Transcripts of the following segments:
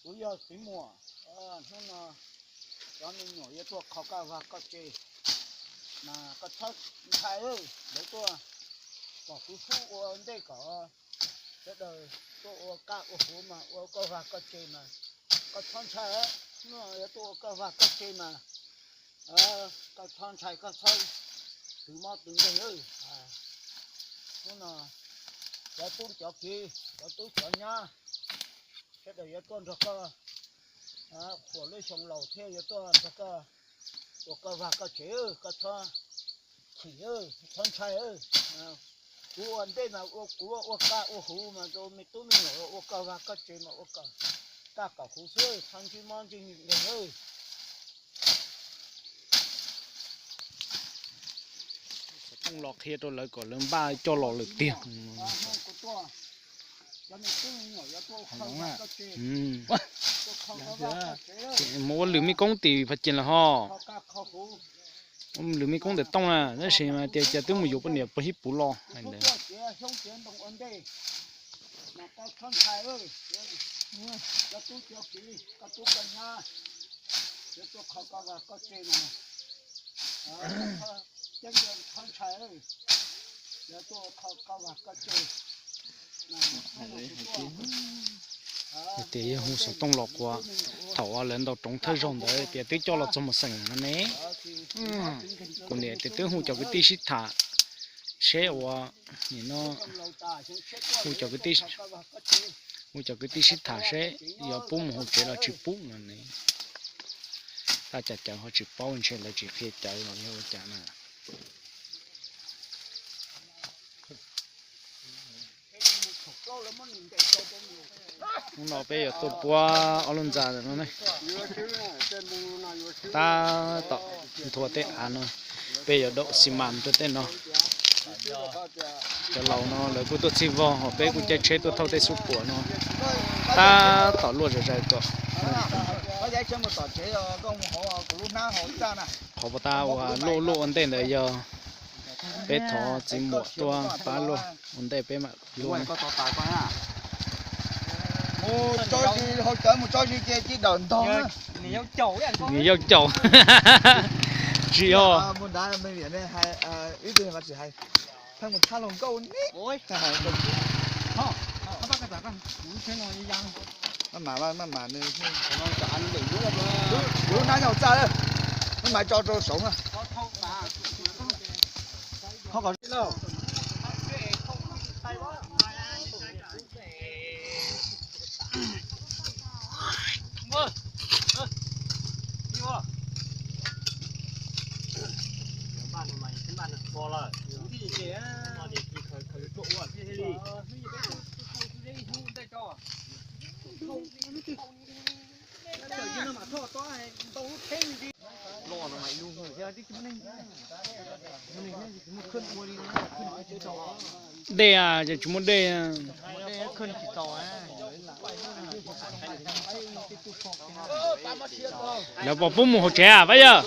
Kuv yog txiv muam, hnub no cov me nyuam yuav tuaj kho koj vag koj tse, mas koj txhob ntshai, lawv tuaj kom kuv xub ua ntej kom sawv daws tuaj ua kab ua huv mas ua koj vag koj tse mas koj txhob ntshai. Hnub no yuav tuaj ua koj vag koj tse mas koj txhob ntshai, koj txhob twv mob twv nkeeg. Hnub no cov tub cov kiv, cov tub cov nyab, sawv daws yuav tuaj nrog koj qhuas lub xyoo laus thiab yuav tuaj nrog koj ua koj vag koj tse, koj txhob chim, txhob ntshai. Kuv ua ntej mas kuv ua kab ua huv mas rau me tub me nyuam ua koj vag koj tse mas ua kab kom huv xwb, txhob ntsib mob ntsib nkeeg. Los qhia rau lawv kom lawv npaj coj los lawm tiag. Mus ua lwm me koob tim Phav Cees lawm ho. Ua lwm me koob ntawm Tooj na, tab sis mas tias cas twb mus yuav poj niam puag hib puv los hais ntawd. Hais tias yog hu xov tooj los quas thaum lawv ntaus roov thawj zaug ntawd tias twb coj los txog mus xeem no ne. Kuv niam tias twb hu cov kwv tij sib tham seb ua, nim no hu cov kwv tij, hu cov kwv tij sib tham seb yuav pub mus hauv tsev los tsis pub no ne. Tab cas cawv ho tsis paub ntshe lawv tsis qhia cawv los yog ua cas na. Hnub no peb yuav tuaj puab ob lub ntxa no ne. Tab tom nthua tej av no, peb yuav daum xi mas rau tej no. Cov laus no lawv kuj tuaj txhij vog, ho peb kuj caij tsheb tuaj thauj tej xub puam no. Tab tom luaj zom zaws kom qhov puas tab ua luaj luaj ua ntej ntawd yog peb thov txiv muam tuaj pab luaj ua ntej peb mam luaj. Mus tso zis hauv cawv, mus tso zis ces ci dawm ntog. Nws yau caum. Tsis yog. Mus nrad me viam ne, ib tug qhov tsis hais, pheej mus tshaj luag nkauj ne. Maj mam, maj mam nws, kuv lub hnab nyob hauv txaj, maj mam tso rau saud na. Dej ces tsis muaj dej. Lawv puas pub mus hauv tsev a Pab Yawg?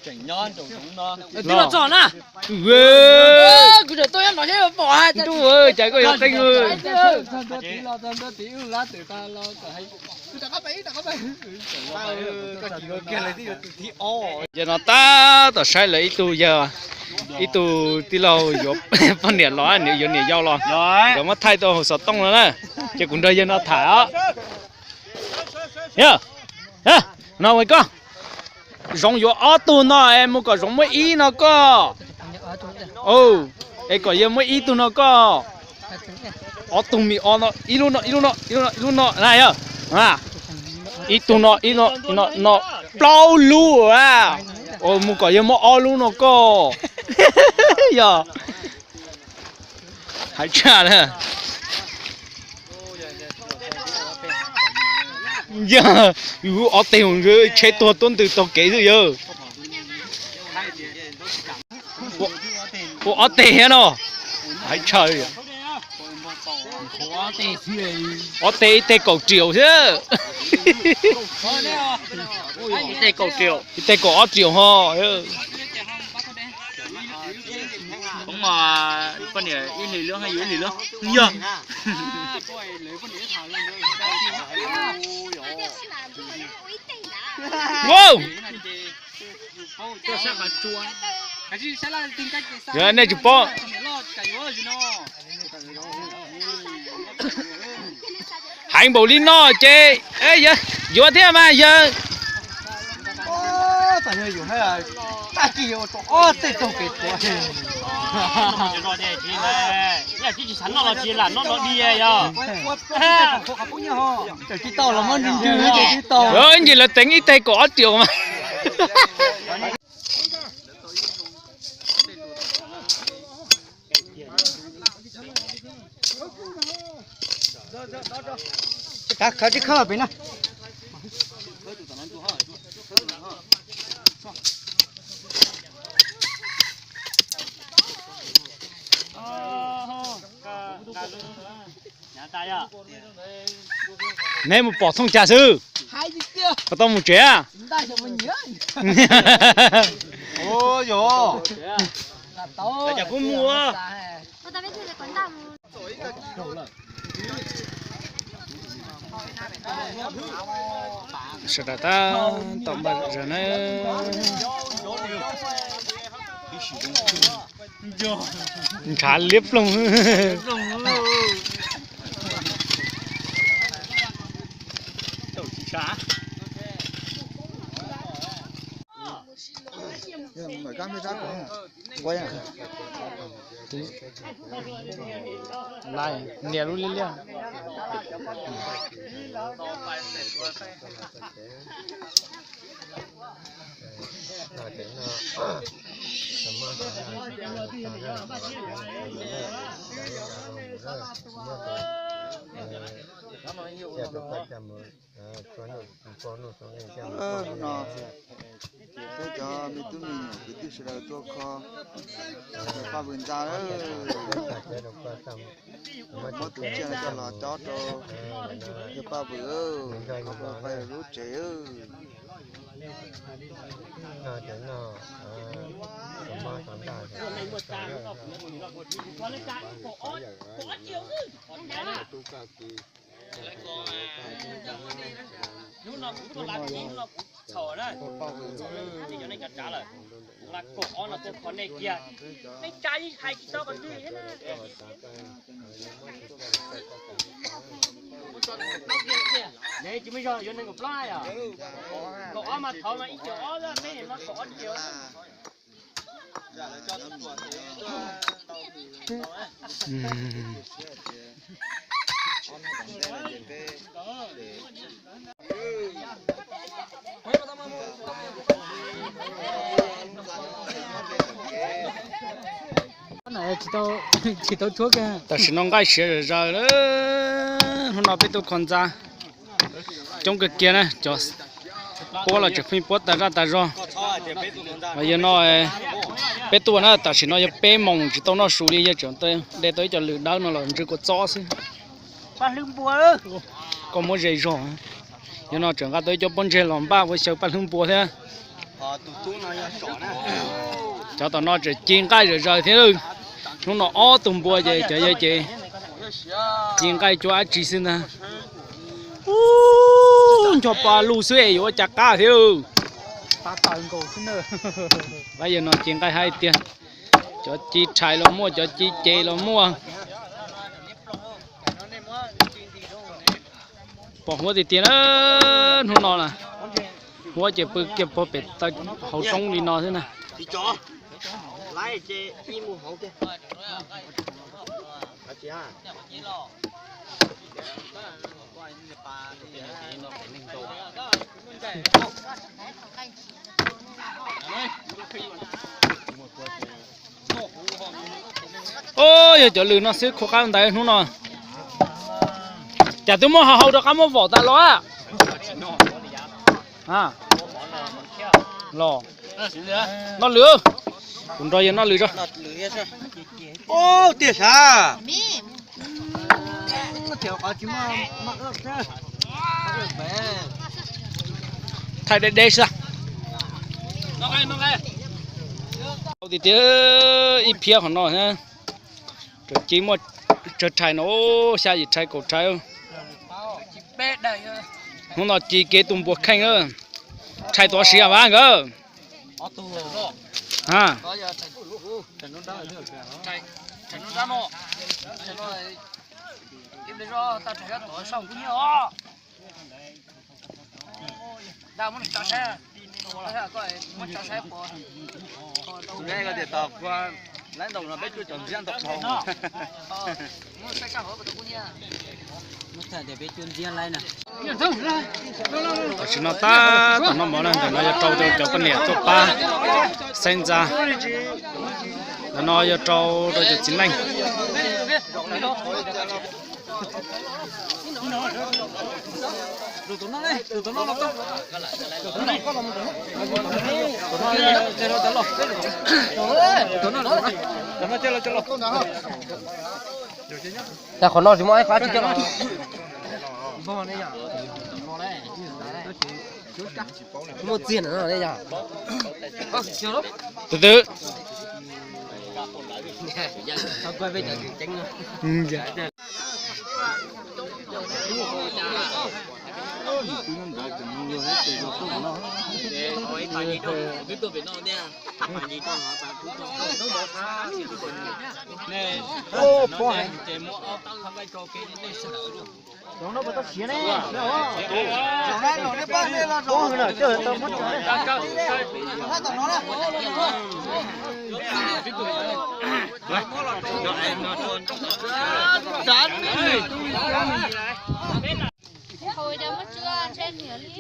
Twb los txog na. Kuv tseem tuaj nyob no thiab pom. Ntuj, cas koj yuav qeej. Yawg no tab tom saib lawv ib tug yawg, ib tug tij laug yuav poj niam los, yuav niam yau los, nkawd muab thaij tuaj hauv xov tooj no na. Ces kuv nrog yawg no tham os. Yog, no koj, Zoov yuav ob tug no es mus kom Zoov muab ib no koj. Es kom yawg muab ib tug no koj. Ob tug me ob no, ib lub no, ib lub no, ib lub no, ib lub no na yog. Ib tug no, ib no, no, plaub lub a. Mus kom yawg muab ob lub no koj. Yog. Hais tshaj na. Yog, ob teg tsheb tuag tuab ntws taug kev xwb yawg. Ua ob teg thiab no. Hais tshaj. Ob teg ib teg kaum triệu xwb. Ib teg kaum triệu ho. Poj niam ib hlis lub, yog. Wow. Yog nej tsis paub. Heev npaum li no ces yuav thiab mas yawg. Ib ntsis lawv teev ib teg kaum ob triệu mas. Khawb tib khawb pem na. Neb mus pom thooj cag xwb, koj tau mus tsev. Sawv daws tab tom npaj zog na. Ntshav liab ploog. Nias lub liab liab. No, peb cov me tub me nyuam kwv tij sawv daws tuaj kho paj vwm ntxa lawm. Muab tus tsiaj no coj los cob rau yawg paj vwm, paj vwm lub tsev. Hnub no kuv tuaj lav txiv, hnub no kuv txhaum na, nej cov neeg cov tsav lawm. Kuv lav kaum ob no tuaj kho nej kiag, nej tsav yeej hais tsis tau qhov twg thiab na. Tsis muaj zog yuav nees nkaum plaub yom. Kaum ob mas thov mas ib caum ob, peb no kaum ob caum. Tam sim no nqaij siav zom zaws, hnub no peb tuaj kho ntxa coob kawg kiag na, cov puab los tseem pheej puab tas zaj tas zog. Yog no peb tuaj na, tam sim no yog peb moos tsis tau noj su li, yog tseem de tau ib co lws dawb no los ntsw kua txob xwb. Koj muab ze zog. Yog no tseem nqa tau ib co pob ntseg los npaj ua xyaw paj hlwb npua thiab. Cov tom no tseem ci nqaij zom zaws thiab. Hnub no ob tug npua ces cov yawg ces ci nqaij cuab dab tsi xwb ntag. Ub, ncho pa lug xwb es yuav ua cas qab thiab. Yog no ci nqaij hais tiag, cov ci rhais los muaj, cov ci ces los muaj. Pom huab tiag tiag na, hnub no na, huab ces pw kiag puag pem taw hauv roob li no xwb na. Ub, yog cov lws no xwb khuv qab ntawd hnub no. Cas twb muab hau hau rov qab muab vom tas los a? Los, noj lws, kuv nrog yawg noj lws tso. Tiag sav. Thaij deb deb xwb. Tiag tiag, ib phiab qhov no. Tseem ci muaj tsawg rhais no, xya yim rhais kaum rhais. Hnub no ci kev tus npua kheej, rhais tuav siav vas nkawd. Tam sim no tab tom noj mov na, ntawm no yog rau rau cov poj niam tuaj pab xeeb ntxa, ntawm no yog rau rau cov txiv neej. Tag qhov no tsis muaj ib qhov tsis coj los. Muaj txiag no yog. Tus twg?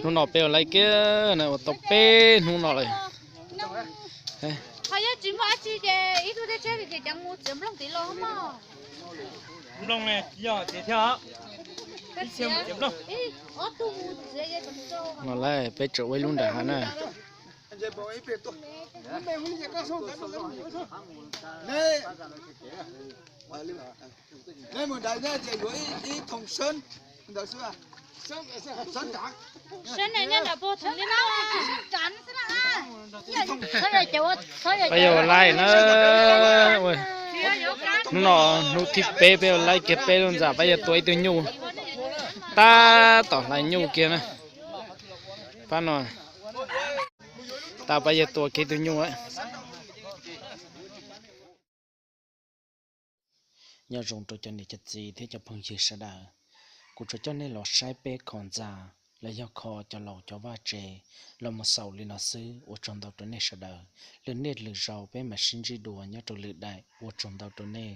Hnub no peb ua laib kiag na, ua tau peb hnub no lawm. No lawm peb tseem ua ib lub nram hav na. Peb yuav ua laib na. Hnub no hnub thib peb peb ua laib kiag peb lub ntxa, peb yuav tua ib tug nyuj. Tab tom hlais nyuj kiag na. Pab no, tab peb yuav tua kiag ib tug nyuj. Nyob zoo rau cov niam cov txiv thiab cov phooj ywg sawv daws, kuv tsuas coj nej los saib peb kho ntxa los yog kho cov laus cov vaj tsev los mus xaus li no xwb. Ua tsaug ntau rau nej sawv daws, lwm niaj lwm zaus peb mam sib ntsib dua nyob rau lwm daim. Ua tsaug ntau rau nej.